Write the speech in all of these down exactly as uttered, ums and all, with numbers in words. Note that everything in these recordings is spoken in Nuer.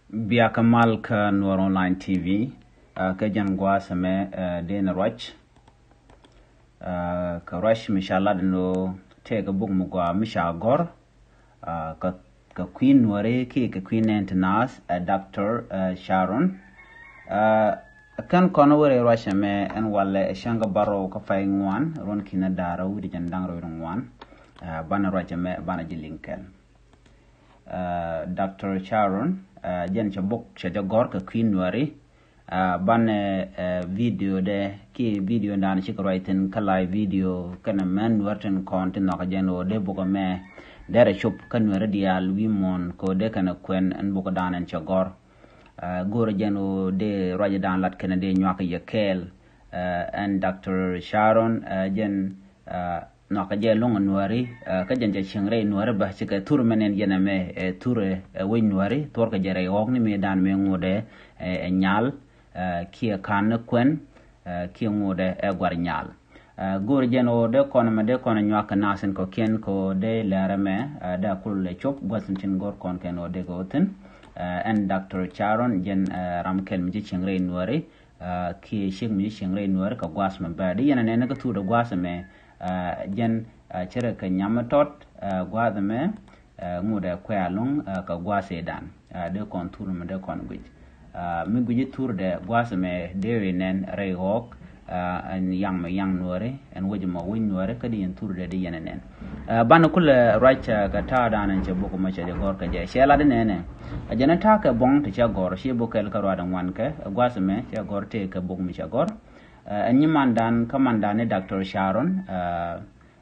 Bia kä mal kä Nuɔr Online T V, ah, kä jɛn gua̱a̱th ɛmɛ, ah, dee ni ruac. Ah, kɛ ruac mi ca lat ni ɣöö tëëkɛ buk mi gɔaa mi ca gɔ̱r, ah, kɛ, kɛ kui̱ Nuɔri kiɛ kɛ kui̱ nɛn ti naath, ah, Doctor, ah, Sharon. Ah, kɛn kɔn wä rɛy ruac ɛmɛ ɛn walɛ ɛ cäŋ kä bärɔw kä pay ŋuan, ruɔ̱n ki̱n da̱ŋ rɛw wi̱cdɛ jiɛn da̱ŋ rɛw wi̱cdɛ ŋuan. Ah, banɛ ruac ɛmɛ banɛ ji̱ liŋ kɛn. Ah, Doctor Sharon, ah, jɛn cɛ buk cɛ jɛ gɔ̱r kɛ kui̱ Nuɔri. Ah, banɛ, eh, video dɛ kiɛ video dan cikɛ ruac thi̱n kä live video kɛnɛ mɛn Nuɔri tin kɔn tin nhɔkä jɛn ɣöö dee buk ɛmɛ derɛ cop kä Nuɔri diaal wi̱i̱ muɔ̱ɔ̱n kɛ ɣöö dee kɛnɛ kuɛn ɛn buk dan ɛn cɛ gɔ̱r. Ah, go̱o̱rɛ jɛn ɣöö dee ruac dan lat kɛnɛ dee nyuak yɛ kɛɛl. Ah, ɛn Doctor Sharon, ah, jɛn, ah, nhɔakä jɛ lo̱ŋ ɛ Nuɔri, ah, kä jɛn cɛ cieŋ rɛy Nuɔri bä, cikɛ thur mɛn ɛn yɛn ɛmɛ, eh, thur, eh, wec Nuɔri, thuɔrkɛ jɛ rɛy ɣɔ̱ɔ̱k ni mëë dan mëë ŋotdɛ, eh, ɛ nyal, eh, kiɛ ka̱n ni kuɛn, eh, kiɛ ŋotdɛ ɛ gua̱r nyal. Eh, go̱o̱r jɛn ɣöö dee kɔn ɛmɛ dee kɔn ɛ nyuak kɛ nath in kɔ̱kiɛn kɛ ɣöö dee lɛr ɛmɛ, eh, dee a kul ɛ cop gua̱th in tin go̱o̱r kɔn kɛn ɣöö dee kɛ ɣöö thi̱n. Eh, ɛn Doctor Sharon jɛn, eh, ram kɛl mi ci cieŋ rɛy Nuɔri, ah, kiɛ ciek mi ci cieŋ rɛy Nuɔri kɛ gua̱a̱th mɛ bɛ. Di yɛn a nɛn kä thur dɛ gua̱a̱th mɛ, ah, jɛn, ah, cɛ rɛ kɛ nyam mi tɔt, ah, gua̱a̱th mɛ, ah, ŋut ɛ kuɛ alo̱ŋ, ah, kɛ gua̱a̱th ɛ dan. Ah, dee kɔn thur mɛ dee kɔn guic. Ah, mi guic thur dɛ gua̱a̱th mɛ dee ri nɛn rɛy ɣɔɔk, ah, ɛn yaŋ mɛ yaŋ Nuɔri, ɛn wec mɛ wec Nuɔri, kä di yɛn thur dɛ di yɛn a nɛn. Ah, banɛ kulɛ ruac, ah, kɛ ta̱a̱ dan ɛn cɛ buk mɛ cɛ jɛ gɔ̱r kɛ jɛ. Cɛ lat di nɛnɛ. A jɛn ta̱a̱ kɛ buɔ̱ŋ ti cɛ gɔ̱r, ci buk kɛl kä ruaadɛ ŋuan kɛ, ɛ gua̱a̱th mɛ cɛ gɔ̱r tëë kɛ buk mi cɛ gɔ̱r. Ah, ɛn nyi mandan, kä mandan ni Doctor Sharon, ah,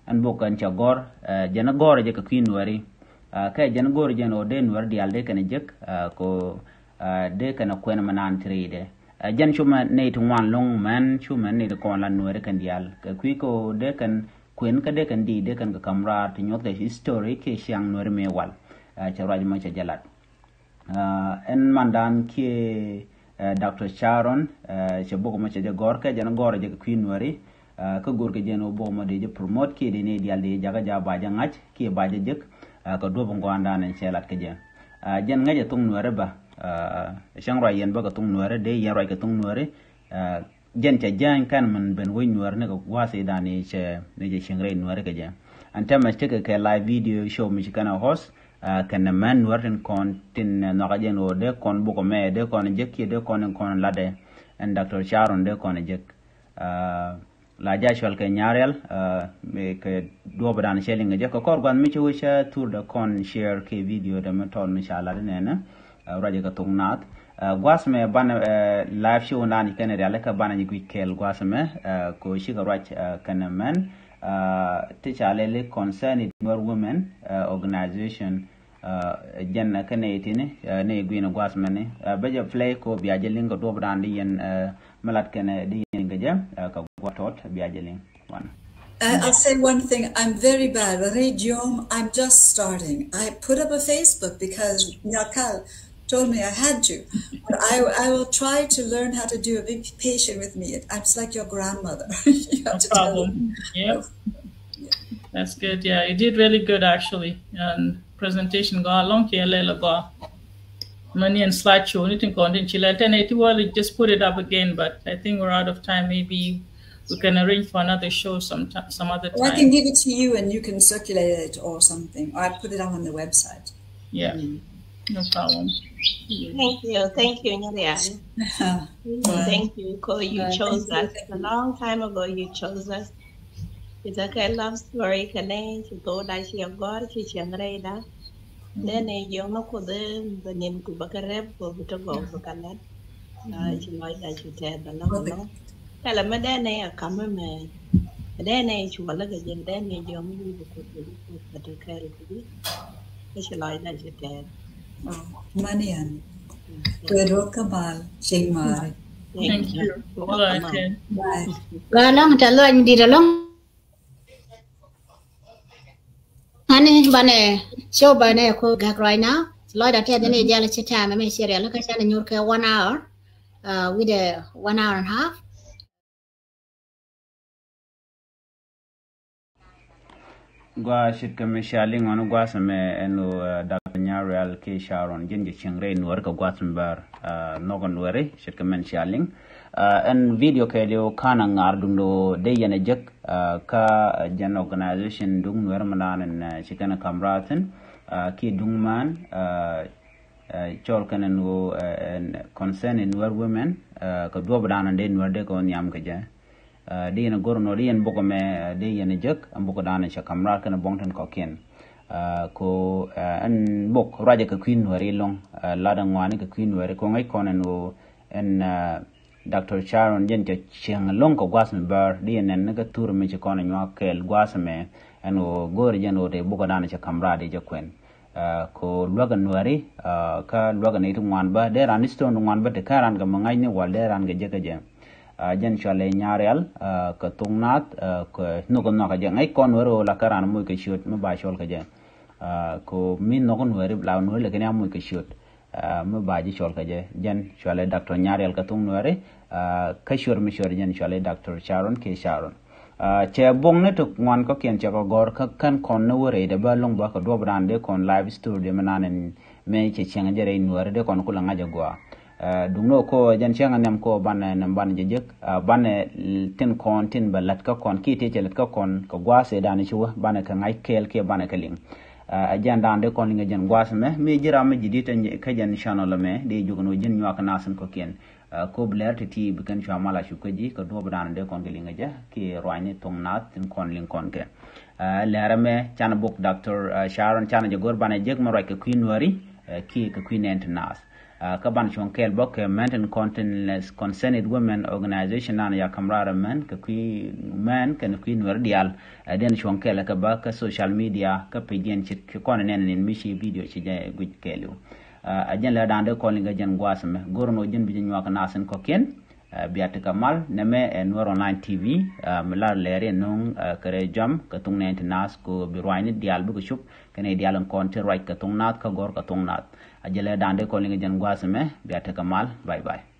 ɛn buk ɛn cɛ gɔ̱r, ah, jɛn gɔ̱r jɛ kɛ kui̱ Nuɔri. Ah, kɛ jɛn gɔ̱r jɛn ɣöö dee Nuɔri diaal dee kɛn jek, ah, ko, ah, dee kɛn kuɛn mɛ naan ti rɛydɛ. Ah, jɛn cumɛ nɛy ti ŋuan lo̱ŋ mɛn, cumɛ nɛy ti kɔn la Nuɔri kɛn diaal. Kɛ kui̱ ko dee kɛn kuɛn kä dee kɛn di dee kɛn kɛ kam raar ti nyuɔth kɛ history kiɛ ciaŋ Nuɔri mëë wal. Ah, cɛ ruac mɔ cɛ jɛ lat. Ah, ɛn mandan kiɛ, eh, Doctor Sharon, eh, cɛ buk mɔ cɛ jɛ gɔ̱r kɛ jɛn gɔ̱r jɛ kɛ kui̱ Nuɔri. Ah, kä go̱r kɛ jɛn wä buk mɔ dee jɛ promote kiɛ dee ni diaal dee jɛ jakä ja ba jɛ ŋa̱c kiɛ ba jɛ jek, ah, kɛ duɔ̱p ŋuandan ɛn cɛ lat kɛ jɛ. Ah, jɛn ŋäcɛ thok Nuɔri bä. Ah, cäŋ ruac yɛn bä kɛ thok Nuɔri, dee yɛn ruac kɛ thok Nuɔri. Ah, jɛn cɛ jääny kɛn min ben wec Nuɔri ni kɛ gua̱a̱th i̱ dan i̱ cɛ, ni cɛ cieŋ rɛy Nuɔri kɛ jɛ. Ɛn tɛmɛ cikɛ kɛ live video show mi ci kɛn a host, ah, kɛn mɛn Nuɔri tin kɔn, tin, eh, nhɔakä jɛn ɣöö dee kɔn buk mɛ, dee kɔn jek kiɛ dee kɔn in kɔn latdɛ. Ɛn Doctor Sharon dee kɔn jek. Ah, la ja cual kɛ nyarial, ah, mi kɛ duɔp dan cɛ liŋ jɛ kɛ kɔr gua̱n mi ci wä ca thur dɛ kɔn share kɛ video dɛ mi tɔt mi ca lat nɛnɛ, ah, ruac kɛ thok naath. Ah, gua̱th mɛ banɛ, eh, live show naan kɛn rial kɛ banɛ nyi guic kɛɛl gua̱th mɛ, ah, ko cikɛ ruac, ah, kɛn mɛn, ah, ti ca lɛli concerning Nuer Women, ah, organization. Ah, jɛn, ah, kä nɛy tini, ah, nɛy gui̱n gua̱th mɛni. Ah, bɛ jɛ play ko bia jɛ liŋ kɛ duɔp dan di yɛn, ah, mi lat kɛn, ah, di yɛn kɛ jɛ, ah, kɛ gua̱th tɔt bia jɛ liŋ. One. Uh, I'll say one thing. I'm very bad. Radium, I'm just starting. I put up a Facebook because Nyakal told me I had to. But I, I will try to learn how to do it. Be patient with me. I'm just like your grandmother. You have No to tell problem. Yep. That's good. Yeah, you did really good, actually. And presentation go along here, lelo go. Many and slideshow, anything content chilel ten eighty well, just put it up again, but I think we're out of time. Maybe we can arrange for another show some ti-, some other Or I can time. give it to you and you can circulate it or something. Or I put it up on the website. Yeah. Mm. No problem. Thank you, thank you, Nyarial. Bye. Thank you, 'cause you Bye. chose Thank you, us. Thank A you. long time ago, you chose us. It's a kind love story, kɛnɛ, ci thok da ci a gɔr, ci cieŋ rɛy da. Mm. Then a young no could the, the name could back a rep, or with a go, back a lot. Ah, ci lɔcda ci tɛth bɛ lɔŋ Okay. Nɔ. Tɛlɛ mi dee nɛ a kam mi mɛ. Dee nɛ ci wä lä kɛ jɛ, dee nɛ jɛ mi wi̱i̱ bɛ kut bɛ kut bɛ te kɛɛl kɛ bi. Kä ci lɔcda ci tɛth. Oh, mani yan. Mm. Kuɛ duɔth kä bal, cieŋ mari. Thank you. Thank you. Bye. Bye. Bye, lɔŋ tɛ lɔc mi dit alɔŋ. Ani banɛ show banɛ ko gak right now. Lɔcda tɛth ni jal ci time mi ci rial kä canɛ nyur kɛ one hour. Uh, with a one hour and a half. Gua shit kɛ mi sharing ɔn gua sɛ mɛ ɛn o Doctor Nyarial kɛ Sharon jin jɛ ching rɛ nuɔr kɛ gua sɛ mɛ bär nɔk nuɔri shit kɛ mɛn sharing. Ɛn video kɛ liw kan a ŋar duŋ do de yɛn a jek ka jɛn organization duŋ nuɔr mɛ nan ɛn ci kɛn a kam ratin ki duŋ man cɔl kɛn ɛn o concern in nuɔr women kɛ duɔp dan de nuɔr de kɛ o nhiam kɛ jɛ. Di yɛn go̱r nɔ di yɛn bok mɛ di yɛn jek ɛn bok dan cɛ kam rat kɛn bɔŋ tin kɔkiɛn. Ko ɛn bok ruacɛ kɛ kui̱ nuɛri lɔŋ lat ɛn ŋuani kɛ kui̱ nuɛri ko ŋäc kɔn ɛn ɣöö ɛn Doctor Sharon jɛn cɛ cieŋ lɔŋ kɛ gua̱th mi bär di yɛn nɛn ni kɛ thur mi ci kɔn ɛn nyuak kɛɛl gua̱th mɛ ɛn ɣöö go̱r jɛn ɣöö tɛ bok dan cɛ kam rat di jɛ kuɛn. Ko luäk ɛ nuɛri kä luäk ɛ nɛy ti ŋuan bä dee ran ni stone ti ŋuan bä ti kä ran kɛ mi ŋa̱cni wal dee ran kɛ jek kä jɛ. Jɛn cualɛ Nyarial kɛ thok naath kɛ nhök ɛ nhɔk ɛ jɛ ŋäc kɔn nuɛri ɣöö la kä ran muc kɛ ciöt mi ba cɔl kɛ jɛ. Ko mi nhök nuɛri la nuɛri lɛ kɛn ya muc kɛ ciöt mi ba ji̱ cɔl kɛ jɛ. Jɛn cualɛ Doctor Nyarial kɛ thok nuɛri kä ciöt mi ciöt jɛn cualɛ Doctor Sharon kɛ Sharon. Cɛ buɔ̱ŋni ti ŋuan kɔkiɛn cɛ kɛ gɔ̱r kä kɛn kɔn ni wä rɛydɛ bä lo̱ŋ bä kɛ duɔp raan dee kɔn live studio mi nan ɛn mëë cɛ cieŋ jɛ rɛy nuääri dee kɔn kulɛ ŋa̱c ɛ gɔaa. Duŋni ɔ ko jɛn cieŋ ɛ nɛm ko banɛ nɛm banɛ jɛ jek banɛ tin kɔn tin bɛ lät kä kɔn kiɛ tëë cɛ lät kä kɔn kɛ gua̱a̱th ëë dan ci wä banɛ kɛ ŋa̱c kɛɛl kiɛ banɛ kɛ liŋ. Ɛ jɛn dan dee kɔn liŋ ɛ jɛn gua̱a̱th mɛ mi ji̱ ram mi ji̱ di̱t kä jɛn channel mɛ dee jok ni wä ji̱n nyuak kɛ nath in kɔkiɛn. Kop lɛr ti ti bi kɛn cua mal a cuk kä ji̱ kɛ duɔp dan dee kɔn kɛ liŋ ɛ jɛ ki ruacni thoŋ nath tin kɔn liŋ kɔn kɛ. Lɛr ɛmɛ canɛ bok Doctor Sharon canɛ jɛ go̱r banɛ jek mɛ ruac kɛ kui̱ nuääri ki kɛ kui̱ nɛn ti nath. Kä banɛ cuɔ̱ŋ kɛɛl bä kɛ mɛn tin kɔn tin lɛ concerned women organization nan ya kam rar mɛn kɛ kui̱ mɛn kɛn kui̱ nuääri diaal. Diɛn cuɔ̱ŋ kɛɛl kɛ bä kä social media kä page diɛn cit ki kɔn nɛn nin mi ci video ci jɛ guic kɛɛliw. A jɛn lɛ dan dee kɔn liŋ kɛ jɛn gua̱a̱th mɛ go̱r nɔ jɛn bi jɛ nyuak nath in kɔkiɛn. Bia ti kɛ mal nɛmɛ ɛ Nuer Online T V. Mi lar lɛri nöŋ kɛ rɛ jɔm kɛ thuŋ nɛn ti nath ko bi ruacni diaal bikɛ cup kɛn diaal in kɔn ti ruac kɛ thuŋ nath kä gɔr kɛ thuŋ nath. A jɛn lɛ dan dee kɔn liŋ kɛ jɛn gua̱a̱th mɛ bia ti kɛ mal. Bye bye.